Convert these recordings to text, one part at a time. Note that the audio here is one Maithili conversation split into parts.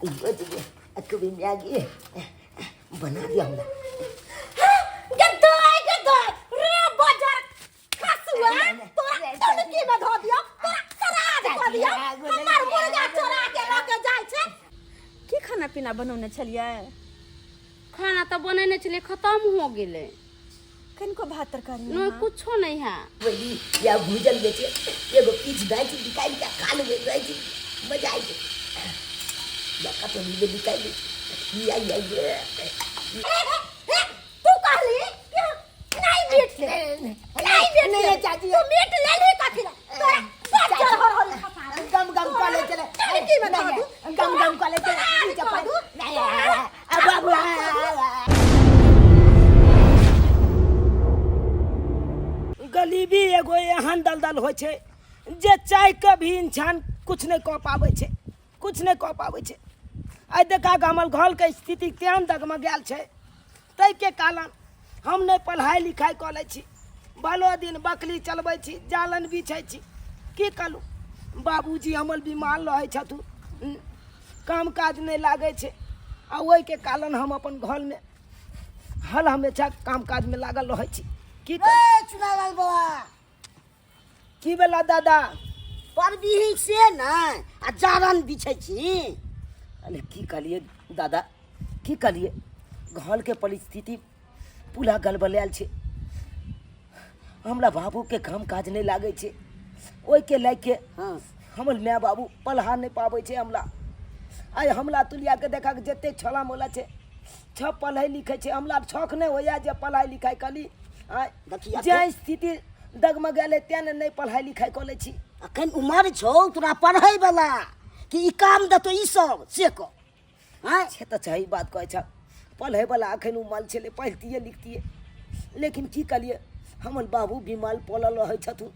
कभी मैगी बना दिया हमरा। गद्दार गद्दार रे बाजार खसुआ, तोरा टनकी में धो दियो, तोरा श्राद्ध कऽ दियो। हमर मुर्गा चोरा के लऽ के जाइ छै। की खाना पीना बनौने छलियै? खाना तऽ बनेने छलियै, खतम हो गेलै। कनिको भात तरकारी नहि? कुछो नहि है। वही या भूजल बेचे एगो पीछ बैच निकालि के खा लेबै, रहै छै मजा आबि जेतै। या कतौ मिले निकालि लै छी। या या या। तू कहली कि नहीं मीट ले, नहीं मीट नहीं, ले। चाची। तू मीट ले ली कथी ला? तोरा बच्चा हर हर खसा। गम गम कॉलेज चले। टनकी में धऽ दू। गम गम कॉलेज चले। कऽ दू। नहीं, अब अब गरीबी एगो एहन दलदल होइ छै जे चाहि कऽ भी इंसान कुछ नहि कऽ पाबै छै, कुछ नहि कऽ पाबै छै। आइ देखा हमर घरके स्थिति तेहन डगमगायल छै, ताहिके कारण हम नहि पढ़ाइ लिखाइ कऽ लै छी। भलो दिन बकरी चलबै छी, जालन बिछै छी। की करू, बाबूजी हमर बीमार रहै छथुन, काम काज नहि लागै छै आ ओहिके कारण हम अपन घरमे हर हमेशा काम काजमे लागल रहै छी। की करू? ए चुनालाल बाबा। की भेला दादा? परबिही से नहि आ जारन बिछै छी। अरे की कहलिए दादा, की कहलिए? घरके परिस्थिति पूरा गड़बड़ायल छै। हमरा बाबूके काम काज नहि लागै छै, ओहिके लए के हमर माय बाबू पढ़ा नहि पाबै छै हमरा। आइ हमरा तुलियाके देखक जतेक छोला मोला छै छप पढ़ै लिखै छै, हमरा छक नहि होइए जे पढ़ाइ लिखाइ करी। आँय देखिए, जे स्थिति डगमगेलै तेँ ने नहि पढ़ाइ लिखाइ कऽ लै छी। अखन उमर छौ तोरा पढ़ै वाला कि ई काम देतौ ई सब से कह। आँय से तऽ सही बात कहै छह, पढ़ैवला अखन उमर छलै, पढ़तियै लिखतियै, लेकिन की करियै, हमर बाबू बीमार पड़ल रहै छथुन,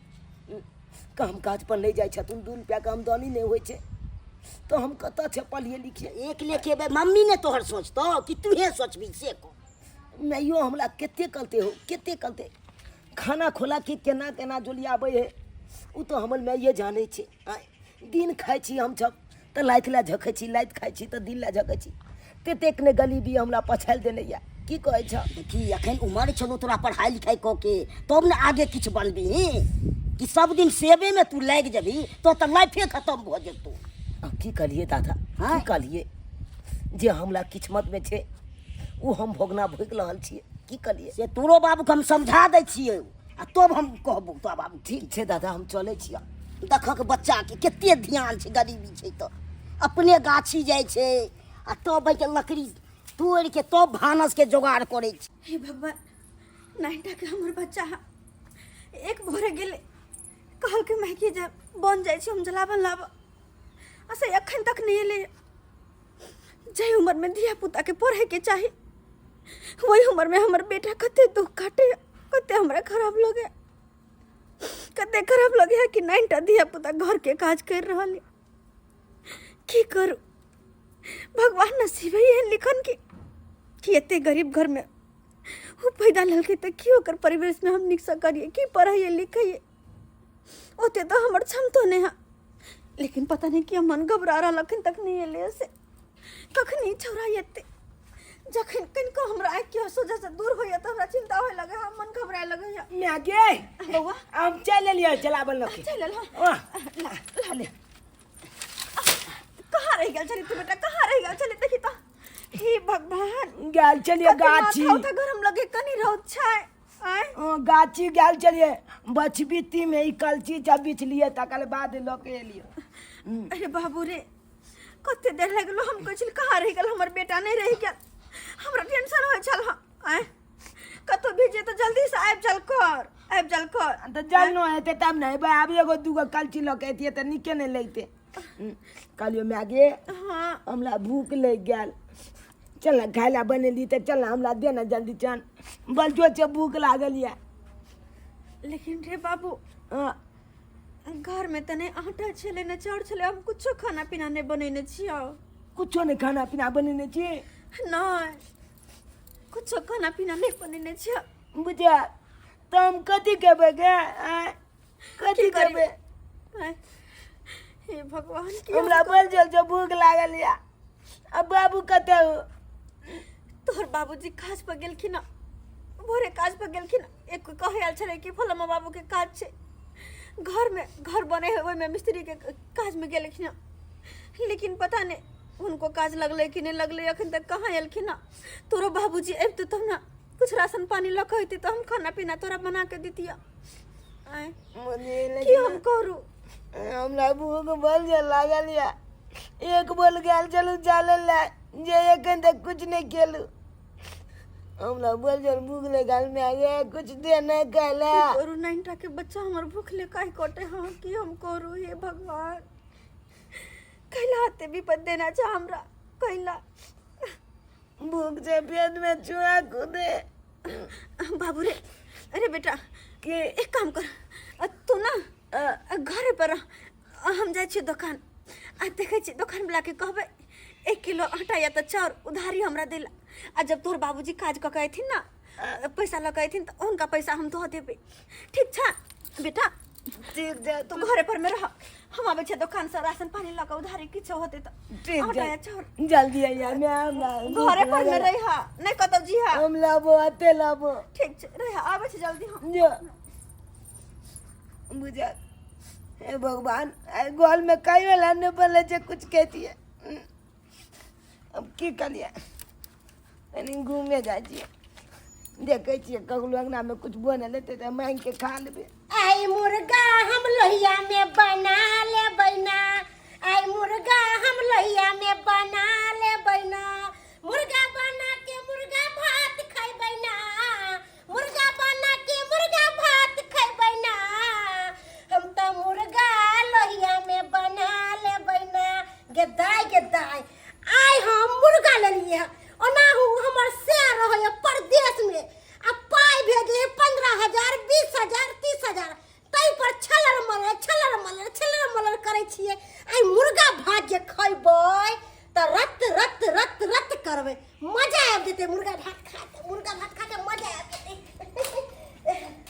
काम काज पर नहि जाइ छथुन, 2 रुपैआके आमदनी नहि होइ छै तऽ हम कतऽ छै पढ़ियै लिखियै? एक लेखे बे मम्मी ने तोहर सोचतौ कि तूहे सोचबी से कह। नहियो हमरा कते कहते हो, कते कहते खाना खोला के केना केना जोलियाबै है ओ तऽ हमर माइए जानै छै। आँय दिन खाइ छी हमसब तऽ राति लए झखै छी, राति खाइ छी तऽ दिन लए झखै छी। ततेक ने गरीबी हमरा पछाड़ि देने यऽ, की कहै छह? देखी अखन उमर छलो तोरा पढ़ाइ लिखाइ कऽ के तब ने आगे किछु बनबिही कि सब दिन सेवे में तू लागि जेबही तो तऽ लाइफे खतम भऽ जेतौ। आब की कहलियै दादा? हाँ? की कहलियै जे हमरा किस्मत में छै ओ हम भोगना भोगि रहल छियै, की कहलियै? से तोरो बाबूके हम समझा दै छियै आ तब हम कहबो तोरा बाबू। ठीक छै दादा, हम चलै छियै। देखक बच्चाके कते ध्यान छै, गरीबी छै तऽ अपने गाछी जाइ छै आ तब के लकड़ी तोड़ि के तब भानसके जोगाड़ करै छै। हे भगवान, नाइटा के हमर बच्चा एक भोरे गेलै, कहलकै मायके जे बन जाइ छी हम जलावन लाब, आ से एखन तक नहि एलै। जाहि उम्रमे धिया पुताके पढ़ैके चाही वही उम्रमे हमर बेटा कते दुख काटे, कते हमरा खराब लगे, कते खराब लगे है कि नाइटा धिया पुता घरके काज कर रहल है। की करू भगवान, नसीब है लिखन कि एते गरीब घर में वो पैदा लेलकै तऽ की ओकर परिवेश में हम नीकसँ करियै, की पढ़ैयै लिखैयै, ओते तऽ हमर क्षमतो नहि है। लेकिन पता नहीं कि मन घबरा रहल, अखन तक नहीं एलै से कखनी छौड़ा एतै। जखन कनिको हमरा आँखि के सोझा से दूर होइए तऽ हमरा चिंता होए लगे, हम मन घबराए लगैए। माय गे। बौआ। हम चलि एलियै चलाबल लऽ के। चलि एलहँ। वाह। ला, ला, ले। कहाँ रहि गेल छली तू बेटा, कहाँ रहि गेल छली? देखी तऽ, हे भगवान। गेल छलियै कते गाछी। माथा उथा गरम लगे, कनी रौद छै। आँय? गाछी गेल छलियै, बछबीती में ई कलची जब बिछलियै तकर बाद लऽ के एलियै। अरे बाबू रे, कते देर लगलो, हम कहै छली कहाँ रहि गेल हमर बेटा, नहि रहि गेल, हमरा टेंशन होइ छल। हँ आँय, कतौ भेजिए तऽ जल्दी से आबि जाल कर, आबि जाल कर। तऽ जल हेतै तब ने एबै। आब एगो दूगो कलची लऽ के एतियै तऽ नीके नहि लगितै। कहलियै माय गे। हाँ। हमरा भूख लागि गेल, चल ने खाय लए बनेली तऽ चल ने हमरा दे ने जल्दी चल, बलजो छै भूख लागल यऽ। लेकिन रे बाबू। हाँ। घर में तऽ नहि आटा छलै ने चाउर छलै, हम कुछो खाना पीना नहि बनेने छियै। कुछो नहि खाना पीना बनेने छी? नहि, कुछो खाना पीना नहि बनेने छियै। बुझा तऽ हम कथी खेबै गे? आँय, कथी की करी? खेबै? आँय, हे भगवान, की हमरा बड़ जोर से भूख लागल यऽ। आ बाबू कतऽ हो? तोहर बाबूजी काज पर गेलखिन हँ, भोरे काज पर गेलखिन। एक कहे आयल छलै कि फलामा बाबूके काज छै, घरमे घर बने है, ओहिमे मिस्त्रीके काजमे गेलखिन हँ। लेकिन पता नहि हुनको काज लगलै कि नहि लगलै, अखन तक कहाँ एलखिन हँ। तोरो बाबूजी अबितौ तब ने कुछ राशन पानी लऽ कऽ अयतै, तऽ हम खाना पीना तोरा बना के दितियै। आँय, की हम करू? हमरा भूख बल जे लागल या। एक बोल गेल चलू चालल ला जे एखन तक कुछ नहीं केलू। हमरा बोल जल भूख लागल में आगे कुछ दे नहीं कहला। की करू? 9 टा के बच्चा हमर भूखले काहे कटे? हाँ, की हम करू? हे भगवान, कैला हाथे विपद देना छै हमरा, कैला? भूख से पेट में चूहा कूदे। बाबू रे, अरे बेटा। के? एक काम कर, तू ना घरे पर रह, हम जाइ छियै दोकान आ देखै छियै, दोकान वाला के कहबै 1 किलो आटा या तऽ चाउर उधारी हमरा देला, आ जब तोहर बाबूजी काज कऽ के अयथिन ना, पैसा लऽ के अयथिन, तऽ हुनका पैसा हम दऽ देबै। ठीक छै बेटा? ठीक छै। तू घरे पर में रह, हम आबै छियै दोकान से राशन पानी लऽ कऽ, उधारी किछो होतै तऽ ठीक आटा छै। या चाउर। जल्दी आइया, मैं हमरा भूख घरे पर में लागल। रह, नहि कतौ जी। हम लाबो, आते लाबो। ठीक छै, रह, आबै छी जल्दी हम। जो बुझा, हे भगवान, आइ गोल में कई वाला नहीं बोले जे कुछ कहती है। अब की करिए? कनी घूमे जाइ छियै, देखै छियै ककरो अंगना में कुछ बनल हेतै तऽ मांगि के खा लेबै। आई मुर्गा हम लोहिया में बना लेबै ना, आई मुर्गा हम लोहिया में बना लेबै ना, मुर्गा बना के मुर्गा भात खैबै ना, मुर्गा बना के मुर्गा भात खैबै ना, हम तऽ मुर्गा लोहिया में बना लेबै ना। गे दाय, गे दाय, आइ हम मुर्गा लेलियै हँ। ओनाहु हमर सैर रहैए परदेश में आ पाइ भेजे 15,000, 20,000, 30,000, ताहि पर छलर मलर छलर मलर छलर मलर करै छियै। आइ मुर्गा भात जे खैबै तऽ रत रत रत रत करबै, मजा आबि जेतै। मुर्गा भात खा के, मुर्गा भात खा के मजा आबि जेतै।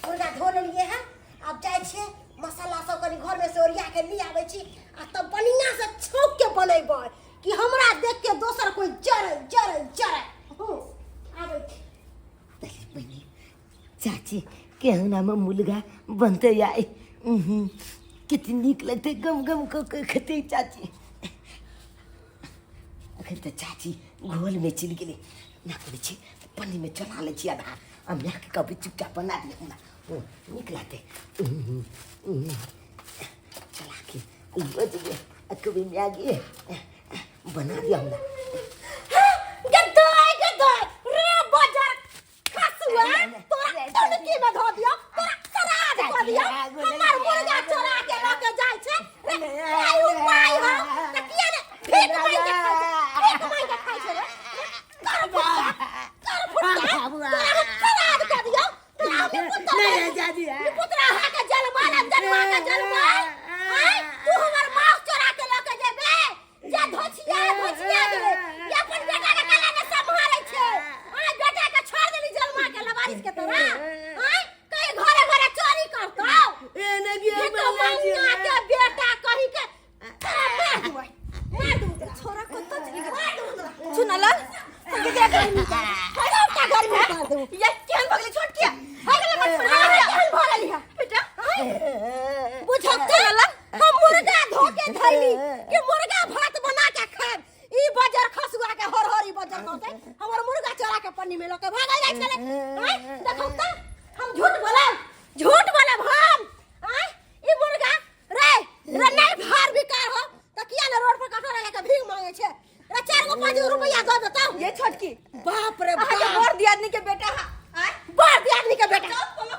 मुर्गा धो लेलियै हँ, आब जाइ छियै मसाला सब कनि घरमे से ओरिया के ले आबै छी आ तब बढ़िआँ से छौंक के बनेबै कि हमरा देख के दोसर कोई जरे जरे जरे। हूँ, आबै छी। बहिनी, चाची के अंगना में मुर्गा बनते आए, कितनी नीक लगते, गम गम कऽ के खेतै चाची। अखन तऽ चाची घोलमे चलि गेलै ना। करै छी, पन्नीमे चला लै छी आधा आ मायके कहबै चुपचाप बना दिअ हमरा। नीक लागतै। चला के लऽ जेबै आ कहबै माय गे, बना दिअ हमरा। गद्दाय गद्दाय रे, बाजार खसुआ, तोरा टनकी में धो दियो, तोरा श्राद्ध कऽ दियो। हमर मुर्गा चोरा के लऽ के जाइ छै रे। आइ उपाय हो त किया ने भीख मांगि के खाइ छै, भीख मांगि के खाइ छै रे। कर फुटका, कर फुटका, तोरा हम श्राद्ध कऽ दियो। तोरा हम पुत्र नहीं चाची। पुत्र अहाँ के जलमल, जन्मा के जलमल। आँय, तू हमर मांस चोरा के लऽ के जेबे? जे धोछिया धोछिया गेलै, ये अपन बेटा के कला ने सम्हारै छै। आँय, बेटा के छोड़ देली जलमा के लवारिस के तोरा। आँय, कहीं घरे घरे चोरी करतौ? ये तो मंगा के बेटा कही के तोरा मार दूं, मार दूं तोरा। छोरा कतऽ चलि गेल? मार दूं तोरा। चुनालाल, केकरा गर्मी सबटा गर्मी कर दूं। या केहन भऽ गेलै छोटकिया? भऽ गेलै हमर छोटकिया, केहन भऽ गेलै है बेटा? बुझल चलल, हम मुर्गा धो के धैली कि मुर्गा भात बना के खाब, ई बजर खसुआ के हर हर ई बजर खसै हमर मुर्गा चोरा के पन्नी में लऽ के भागल जाइ छलै। आँय, देखौ त, हम झूठ बोलब? झूठ बोलब हम? आँय, ई मुर्गा रे रे नहीं भार बिकार हो त किया ने रोड पर कटोरा लेके भीख मांगे छै रे? 4 गो 5 गो रुपया दऽ देतौ। ये छोटकी, बाप रे अहाँके बाप। बड़ दियादनी के बेटा है। आँय, बड़ दियादनी के बेटा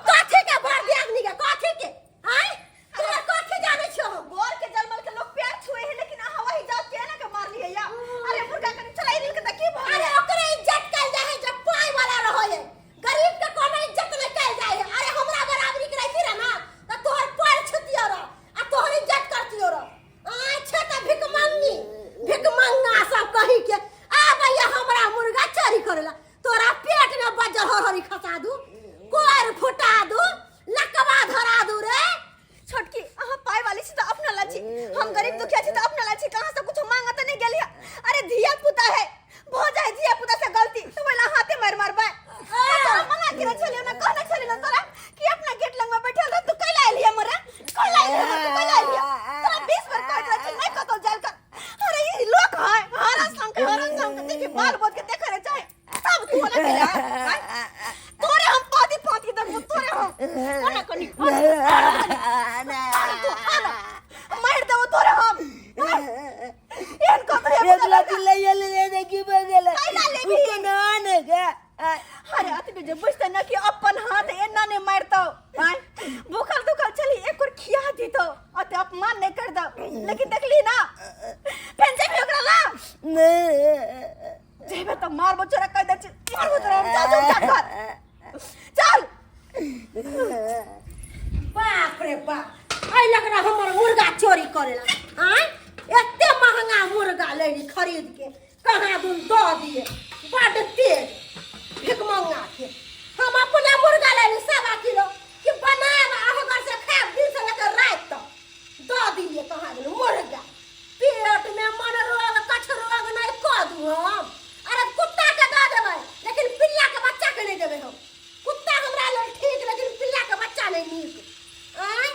कथी के? बड़ दियादनी के कथी के? आँय, तोरा कथी जानै छियौ हम? बोर के जलमल के लोग प्यार छुए है, लेकिन अहाँ वही जात के ना के मारलियै या। अरे, मुर्गा कनि चलाई लेल के त की भऽ अरे, गेलै? ओकरे इज्जत कैल जाइ है जब पाई वाला रहै है। गरीब के कोनो इज्जत नहीं कैल जाइ है। अरे, हमरा बराबरी के रहती रह ना त तोहर पैर छुतियो रह आ तोहर इज्जत करतियो रह। आय छे त भिखमंगी, भिखमंगा सब कही के आ भैया हमरा मुर्गा चोरी करेला। तोरा पेट में बजर हरहरी खसा दू, कोर फुटा दू, लकवा धरा दू रे। छोटकी, अहाँ पाइ वाली छी तऽ अपना ला छी, हम गरीब दुखिया छी तऽ अपना ला छी। कहाँ से कुछ मांगा तऽ नहीं गेलियै। अरे, धिया पुता दब लेकिन देखली ना फेन जेबही ओकरा ला जेबे तऽ मारबो तोरा कहि दै छी मारबो तोरा हम चल चल चल घर चल बाप रे बाप एहि लग रहा हमर मुर्गा चोरी करेला आँय एते महंगा मुर्गा लैली खरीद के कहाँ दून दऽ दिए बड्ड तेज भिखमंगा के हम अपने मुर्गा लैली 1.25 किलो कि बनायब आ होकर से खायब दिन से लेकर राति तक दऽ दिए कहाँ गेल मुर्गा पेट में मन रोग कछ रोग नहीं कऽ दू हम। अरे कुत्ता के दऽ देबै लेकिन पिल्ला के बच्चा के नहीं देबै हम। कुत्ता हमरा लेल ठीक लेकिन पिल्ला के बच्चा नहीं नीक। आँय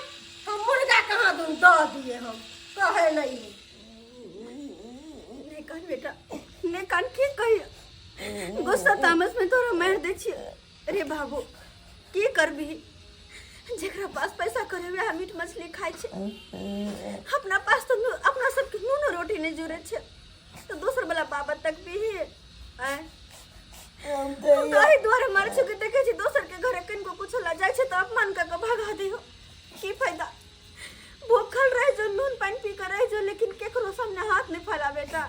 हम मुर्गा कहाँ दून दऽ दिए हम कहे नहीं। नहीं कान बेटा नहीं कान की कहियो गुस्सा तामस में तोरा मार दै छियै। अरे बाबू की करबी जेकरा पास पैसा करे वएह मीट मछली खाइ छै। अपना पास तो अपना सबके नूनो रोटी नहीं जुड़े छै तो दोसर वाला बाबा तक भी आँय हम तो एहि दुआरे मारै छियै कि देखै छी दोसर के घरे कनिको कुछो ला जाइ छै तऽ अपमान कऽ कऽ भगा दिहो। की फायदा भूखल रह जो नून पानि पी कऽ रह जो लेकिन केकरो सामने हाथ नहीं फैला बेटा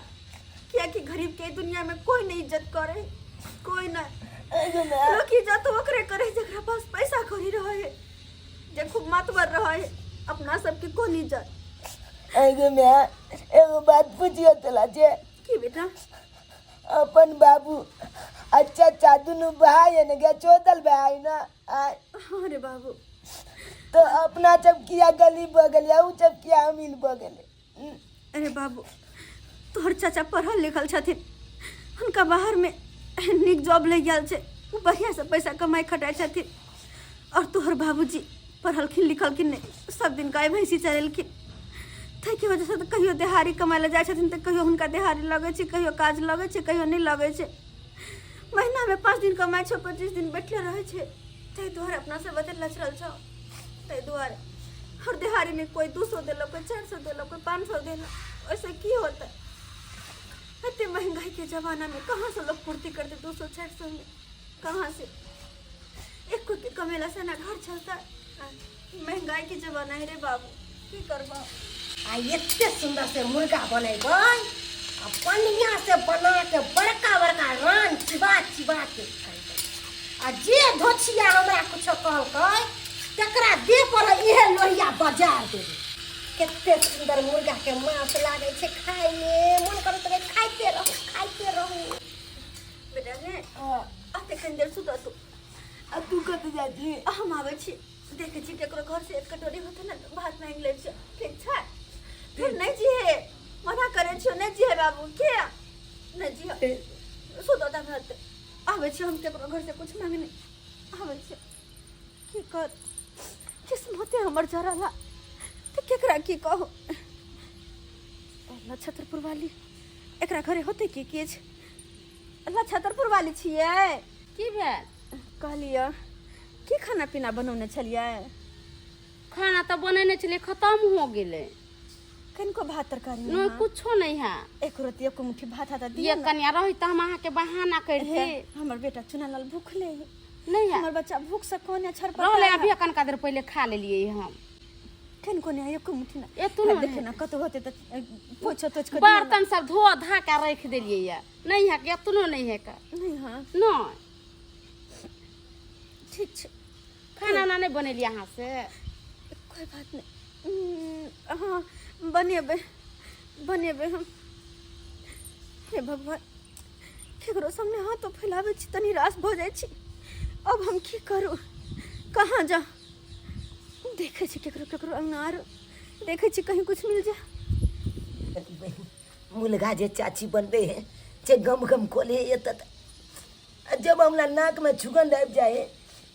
कियाकि गरीब के दुनिया में कोई नहीं इज्जत करे कोई नहीं। लोग इज्जत ओकरे करे जकरा पास पैसा कौड़ी रहे है जे खूब मातबर रहे है। अपना सबके कोन इज्जत। एगो माय एगो बात पूछियो तोला जे की बेटा? अपन बाबू अच्छा चाचा दुनू भाई है ना गे चोदल भाई ना हाँ रे बाबू। तो अपना जब किया गली बगल या उ जब किया अमीर बगल। अरे बाबू तोहर चाचा पढ़ल लिखल छथिन हुनका बाहर में नीक जॉब लग गेल छै ओ बढ़िया से पैसा कमाइ खटाइ छथिन और तोहर बाबूजी पढ़लखिन लिखलखिन नहीं सब दिन गाय भैंसी चरेलखिन ताहिके वजह से तऽ कहियो देहाड़ी कमाइ लए जाइ छथिन तऽ कहियो हुनका देहाड़ी लगै छै कहियो काज लगै छै कहियो नहि लगै छै। महीनामे 5 दिन कमाइ छै 25 दिन बैठले रहै छै ताहि दुआरे अपना सब एते लचरल छौ ताहि दुआरे। और देहाड़ी में कोई 200 देलक कोई 400 देलक कोई 500 देलक ओहिसँ की होतै? एते महंगाई के जमाना में कहाँ से लोग पूर्ति करते 200-400 में कहाँ से? एक के कमेला से ना घर चलता। महंगाई के जमाना है रे बाबू की करबा। आ एते सुंदर से मुर्गा बनेबै आ बढ़िया से बना के बड़का बड़का रान चिबा चिबा के खैबै आ जे धोछिया हमरा कुछो कहलकै तकरा देह पर इहे लोहिया बजार देबै। कते सुंदर मुर्गा के मांस लागै छै खाय में मन करैत रहे खाइते रहू खाइते रहू। बेटा रे आते कनि देर सुतऽ तू। आ तू कतऽ जाइ छी? हम आबै छी देखै छी केकरो घर से एक कटोरी होतै ने भात मांगि लै छियै। ठीक छै फिर नहीं जिहे मना करै छियो नहीं जिहे बाबू के नहीं जिहे सुतऽ तब होतै। आबै छी हम केकरो घर से कुछ मांगने आबै छी। की कर किस्मते हमर जरला तऽ केकरा की कहू। नक्षत्रपुर वाली एकरा घरे होतै की किछु? नक्षत्रपुर वाली छियै? की भेल? कहलियै की खाना पीना बनौने छलियै? खाना तऽ बनेने छलियै खत्म हो गेलै। कनिको भात तरकारी नहीं कुछो नहीं है। एक रोटी एक मुट्ठी भात हाथ दिए ये कन्या रही तऽ हम अहाँके बहाना करते। हमर बेटा चुनालाल भूखले है नहीं है। हमर बच्चा भूख से कोने छरपट रहले अभी कनका देर पहले खा लेलियै हम। कनिको नहीं एक मुट्ठी ना एतू नहीं। देखे ना कतौ होते तऽ पोछो तोछ के बर्तन सब धो धा के रख देलियै या नहीं है एतनो नहीं है का नहीं। हाँ नहीं ठीक छै। खाना उना नहीं बनेलियै अहाँ से? कोई बात नहीं। हाँ बनेबै बनेबै हम। हे भगवान केकरो सामने हाथ फैलाबै छी तऽ निराश भऽ जाइ छी। अब हम की करू कहाँ जाउ? देखै छी केकरो केकरो अङ्गना आरो देखै छी कहीं कुछ मिल जाए। मुर्गा जे चाची बनबे है जे गम गम खोले एतऽ जब हमरा नाक में सुगंध आबि जाइ है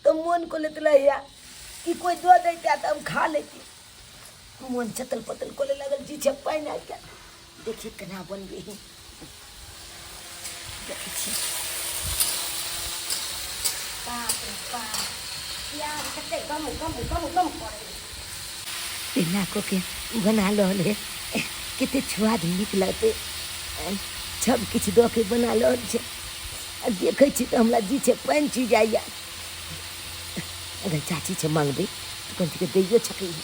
तो मोन को लेत रहैया कि कोई दऽ दैता तऽ हम खा लेती। मोन चतल पतल कोले लागल जी छै पानि आबि गेल। देखिए केना बनबे है देखै छी। बाप रे बाप प्याज कते गम गम गम गम करे। तेना कऽ के बना रहल है कते स्वाद नीक लगतै। सब किछु दऽ के बना रहल छै आ देखै छी तऽ हमरा जी छै पानि चुइ जाइया। अगर चाची छै मांगबै तऽ कम से कम दैयो सकै है।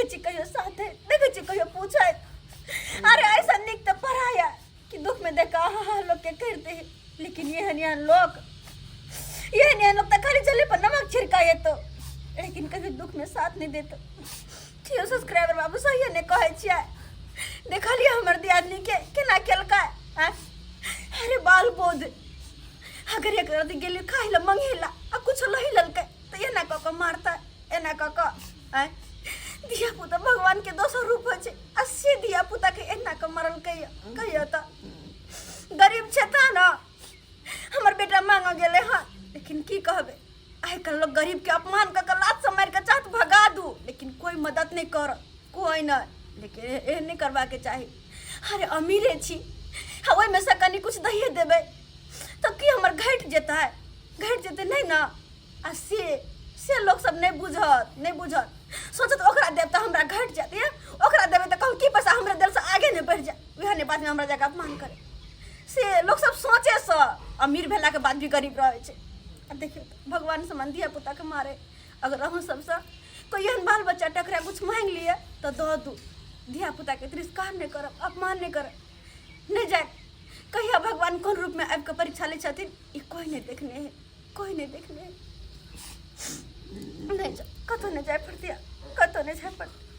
देखै छी कहियो साथ है देखै छी कहियो पूछै। अरे ऐसा नीक तऽ पढ़ाया कि दुख में देख कऽ आहा लोग के कर दे, लेकिन एहन एहन लोग, एहन एहन लोग तऽ खाली जले पर नमक छिड़काए तो, लेकिन कभी दुख में साथ नहीं देतो। छियो सब्सक्राइबर बाबू सही ने कहै छियै, देखलियै हमर दियादनी के केना केलकै। अरे बाल बोध अगर एक रात गेली खाइ ला मंगेला आ कुछ लही ललकै तऽ एना कऽ कऽ मारतै, एना कऽ कऽ। आँय धिया पुता भगवान के दोसर रूप होइ छै, आ से धिया पुता के एना कऽ मारलकै। कहियो तऽ गरीब छै ता ने हमर बेटा मांगऽ गेलै हँ, लेकिन की कहबै आइ काल्हि लोग गरीब के अपमान कऽ कऽ लात से मारि कऽ चाहत भगा दू, लेकिन कोइ मदद नहि करत, कोइ नहि। लेकिन एहन नहि करबाके चाही। अरे अमीरे छी आ ओहिमे से कनि कुछ दहिए देबै तऽ की हमर घटि जेतै? घटि जेतै नहि ने। आ से लोक सब नहि बुझत, नहि बुझत, सोचत ओकरा देब तऽ हमरा घटि जायत, ये ओकरा देबै तऽ कहूँ की पैसा हमरा दिलसँ आगे नहि बढ़ि जायत, वएह नहि बादमे हमरा जाकऽ अपमान करे। से लोक सब सोचेसँ अमीर भेलाके बाद भी गरीब रहै छै। आ देखियौ भगवान समान धिया पुताके मारे। अगर अहूँ सबसँ कोइ एहन बाल बच्चा टकरा कुछ मांगि लिअ तऽ दऽ दू, धिया पुताके तिरस्कार नहि करब, अपमान नहि करब। नहि जाय कहिया भगवान कोन रूपमे आबि कऽ परीक्षा लै छथिन ई कोइ नहि देखने है, कोइ नहि देखने है। नहि जाउ, कतहु नहि जाय पड़तै, कतहु नहि जाय पड़तै।